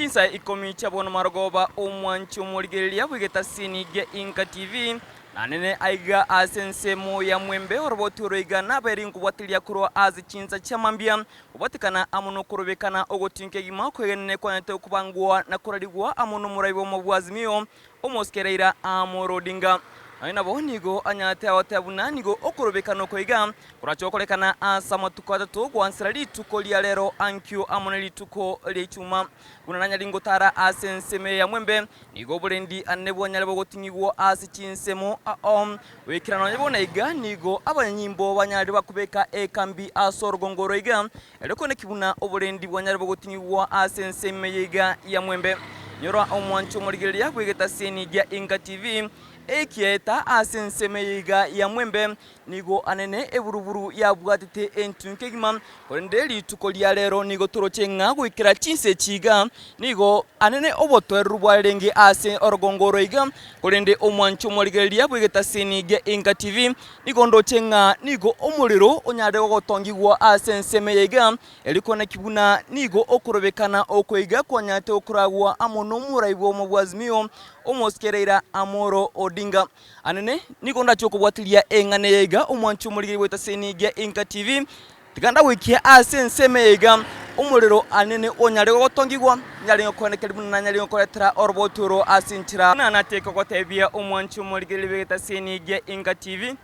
Chinsa ikomi chia bono marogoba omwanchi omorigereria bw'egetasini gia Inka TV, nanene aiga ase ensemo ya Mwembe oroboti oro iga nabeire inkobwatiria korwa ase chinsa chia mambia, kobwatekana amo nokorobekana ogotinka egima okwegenene kwanyarete okobangwa na korarigwa amo nomorai bw'omo bwa Azimio Omosike Raila Amolo Odinga. Nonya nabo nigo anyarete agoteba buna nigo okorobekana oko iga korache gokorekana ase amatuko atato gwansera rituko ria rero ankio amo ne rituko ria ichuma. Buna nanyare ngotara ase ensemo eye ya mwembe, nigo oborendi ane bwanyare bogoting'igwa ase chinsemo ao. Goikera nonya bono iga nigo abanyanyimbo banyarire bakobeka ekambi ase orogongo oro iga, erio koneki buna oborendi bwanyare bogoting'igwa ase ensemo eye iga ya mwembe. Nyora omwancho omorigereria bw'egetaseni gia Inka TV, ekiaeta ase ensemo eye iga ya mwembe, Nigo anene eburuburu yabwatete entungi kegima, korende rituko ria rero nigo toroche ng'a goikera chinsa echi iga, nigo anene obotoereru bwarenge ase orogongo oro iga, korende omwancho omorigereria bw'egetaseni gia Inka TV, nigo ndoche ng'a nigo omorero onyare gotongigwa ase ensemo eye iga, erio konaki buna nigo okorobekana oko iga kwanyarete gokoragwa amo nomorai bw'omo bwa Azimio, Omosike Raila Amolo Odinga. Anene nigo ndache okobwatiria eng'ana eye iga, omwanchi omorigeri bw'etaseni gia Inka TV, tiga ndagoikie ase ensemo eye iga, omorero anene onyare gotongigwa, nyare gokoenekeria buna nanyare gokoretera oroboti oro ase enchera. Buna nateke gotebia omwanchi omorigereri bw'egetaseni gia Inka TV,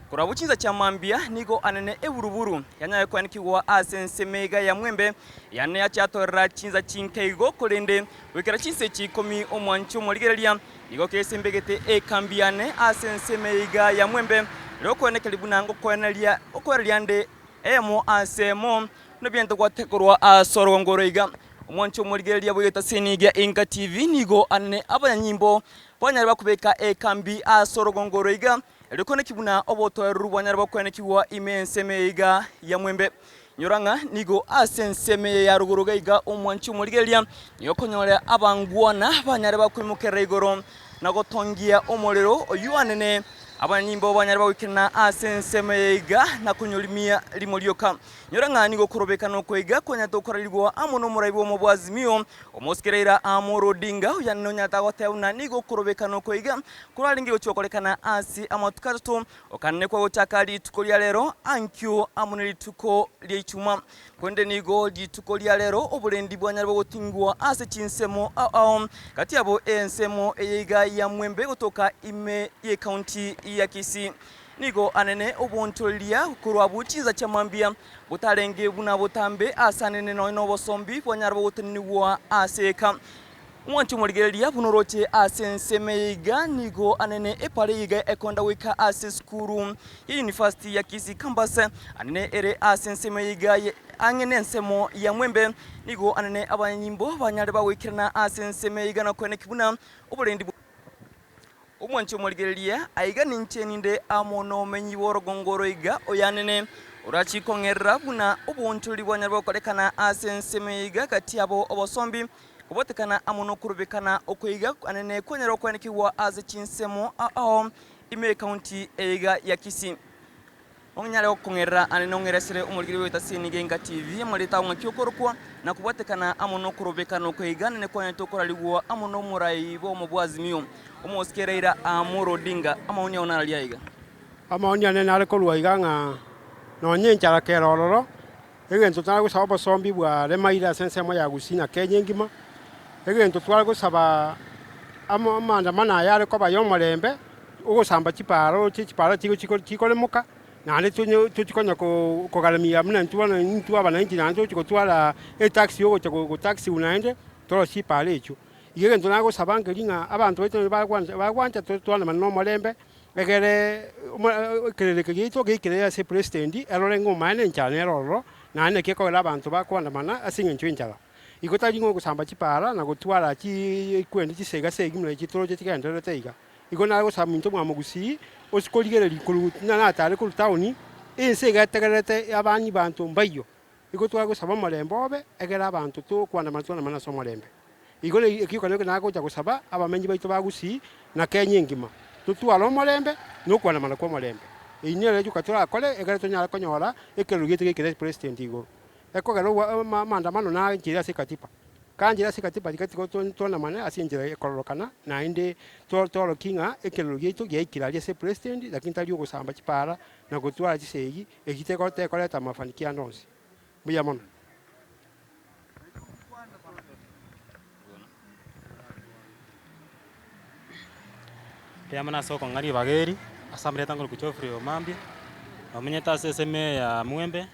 Korwa abwo chinsa chia mambia nigo anene eburuburu yanyare koenekigwa ase ensemo iga ya mwembe, yane yachiatorera chinsa chinke igo, korende goikera chinsa echi ikomi omwanchi omorigereria nigo kesembegete ekambi yane ase ensemo eye iga ya mwembe, erio okoenekeria buna ngokoeneria okoereria nde eyemo ase emo nebiento gwate korwa ase orogongo oro iga. Omwanchi omorigereria bw'egetaseni gia Inka TV nigo anene abanyanyimbo banyare bakobeka ekambi ase orogongo oro iga, Erio koneki buna obotoereru bwanyare bokwenekigwa ime y'ensemo eye iga ya mwembe. Nyora ng'a nigo ase ensemo eye ya rogoro iga iga omwanchi omorigereria nigo okonyora abangwana banyare bakoimokerera igoro na gotongia omorero oyio anene abanyanyimbo banyare bagoikerana ase ensemo eye iga na konyorimia rimo rioka. Nyora ng'a nigo okorobekana oko iga kwanyarete gokorarigwa amo nomorai bw'omo bwa Azimio Omosike Raila Amolo Odinga oyio nonyarete agoteba buna nigo okorobekana oko iga Korarenge gochia gokorekana ase amatuko atato, okanenekwa gochaka rituko ria rero ankio amo ne rituko ria ichuma. Korende nigo rituko ria rero oborendi bwanyare bogotingwa ase chinsemo ao ao, gati yabo ensemo eye iga ya Mwembe gotoka ime y'ecounty ya Kisii. Nigo anene obonchoreria korwa abwo chinsa chia mambia, botarenge buna botambe ase anene nonya nobosombi bwanyare bogotenenigwa ase eka. Omwanche omorigereria buna oroche ase ensemo eye iga, nigo anene epara eye iga ekonda goika ase esukuru ye University ya Kisii Campus, anene ere ase ensemo eye iga ang'e nensemo ya Mwembe. Nigo anene abanyanyimbo banyare bagoikerana ase ensemo eye iga na koeneki buna oborendi Omwanche omorigereria, aiga ninche ninde amo nomenyi bw'orogongo oro iga oyanene, orachie kong'erera buna oboonchoreri bwanyare gokorekana ase ensemo eye iga gati yabo obosombi, kobotekana amo nokorobekana oko iga anene kwanyare gokoenekigwa ase chinsemo ao ime ekaunti eye iga ya Kisii. Onyare gokong'erera ande nong'eresere omorigeri bw'egetasini genka TV, amarieta ao ng'aki okorokwa, na kobwatekana amo nokorobekana oko iga nene kwanyarete okorarigwa amo nomorai bw'omo bwa Azimio, omosike Raila Amolo Odinga. Amaoni ao nararia aiga. Amaoni ane nare korwa iga ng'a nonye enchara kere ororo, egento tare gosaba obosombi bwaremaire ase ensemo ya Gusii na Kenya engima, egento tware gosaba amo amaandamano aya are koba ya omorembe, ogosamba chipara roche chipara chigo chiko chikoremoka, naende tonye tochi konya ko kogaramia buna intwe bono intwe abananchi naende togochi gotwara etax ya ogocha go gotaxiwa naende, torosie chipara echio. Igo egento nagosaba nkeri ng'a abanto baito nabo bagwancha bagwancha totwane na omorembe, egere omo ekerero eke giaito geikere ase epresident erore ng'a omaene enchara nere ororo, naende naki ekogera abanto bakoandamana ase eng'encho ya enchara. Igo tari ng'a ogosamba chipara na gotwara chiiii kwendi chisega segi buna echi toroche chigendererete iga. Igo nare gosaba minto mwamogusii, ase korigereria korwa ng'a natare korwa town, ense iga etegererete abani banto mbaiyo. Igo tware gosaba omorembe obe, egere abanto tokwana twanamana ase omorembe. Igo na ekio ekero nagocha gosaba abamenyi baito ba Gusii na Kenya engima, totware omorembe na okwanamana kwa omorembe. Eyio nero rioka torakore egere tonyare konyora ekerero giaito geikere president igoro. Ekogera obwa amaandamano naanchire ase ekatiba. Kanchera ase katiba riga tigo tonamane ase enchera ekororokana, naende toorokie ng'a ekerero giaito giaikire aria ase president, lakini tari ogosamba chipara na gotwara chisegi, eki tekoreta amafanikio ande onsi. Mbuya mono. Mbuya mono ase okong'a ribaga eri, ase amareta ngoroku Geoffrey Omambia, nomenyete ase esemo eye ya Mwembe,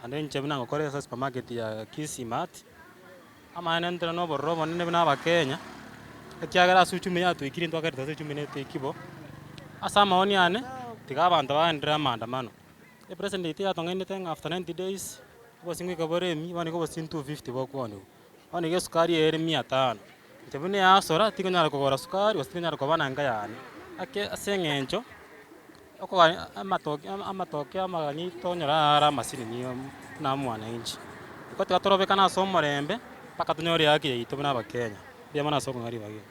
naende inche buna ngokora ase esupermarket ya Kisii Mart, amaene ntore na obororo obonene buna abakenya, ekiagera ase uchumi yatoikire intwe akerete ase uchumi netoiki bo, ase amaoni ane, tiga abanto baenderere amaandamano. Epresident yaito yatong'ainete ng'a after 90 days, obosie ngoika bore emi, bono iga obosie 250 bokooniwa. Bono iga esukari eye ere mia tano, inche buna easora tingonyara kogora sukari gose tingonyara koba na enka yane. Ake ase eng'encho, okogania amatoke amatoke amagani tonyora are amasinini buna mwananchi. Igo tiga torobekane ase omorembe, mpaka tonyore ehaki yaito buna abakenya. Mbuya mono ase okong'a ribaga eri.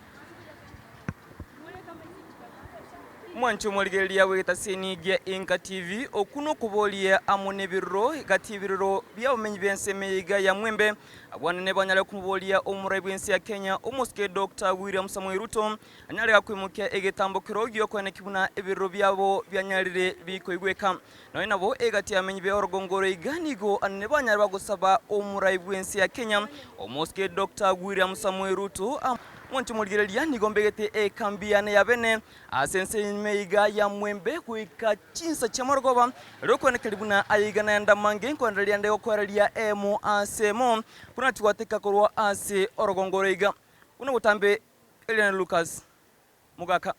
Mwanche omorigereria bw'egetaseni gia Enka TV, okwo nokoboria amo nebiroro gati y'ebiroro bi'abamenyi b'ensemo eye iga ya Mwembe, abwo banyare komoboria omorai bw'ense ya Kenya omosike Doctor William Samoei Ruto anyare gakoimokia egetambo kero giokoeneki buna ebiroro biabo bianyarire bikoigweka. Nonya nabo egati y'abamenyi b'orogongo oro iga nigo anene banyare bagosaba omorai bw'ense ya Kenya omosike Doctor William Samoei Ruto Mwanche morigereria nigo mbegete ekambi yane ya bene ase ense ime iga ya Mwembe goika chinsa chi'amarogoba, erio kwenekeri buna aye iga naende amange nkoendereria nde gokoereria emo ase emo, buna tigwateka korwa ase orogongo oro iga. Buna botambe, Eliane Lucas, Mogaka.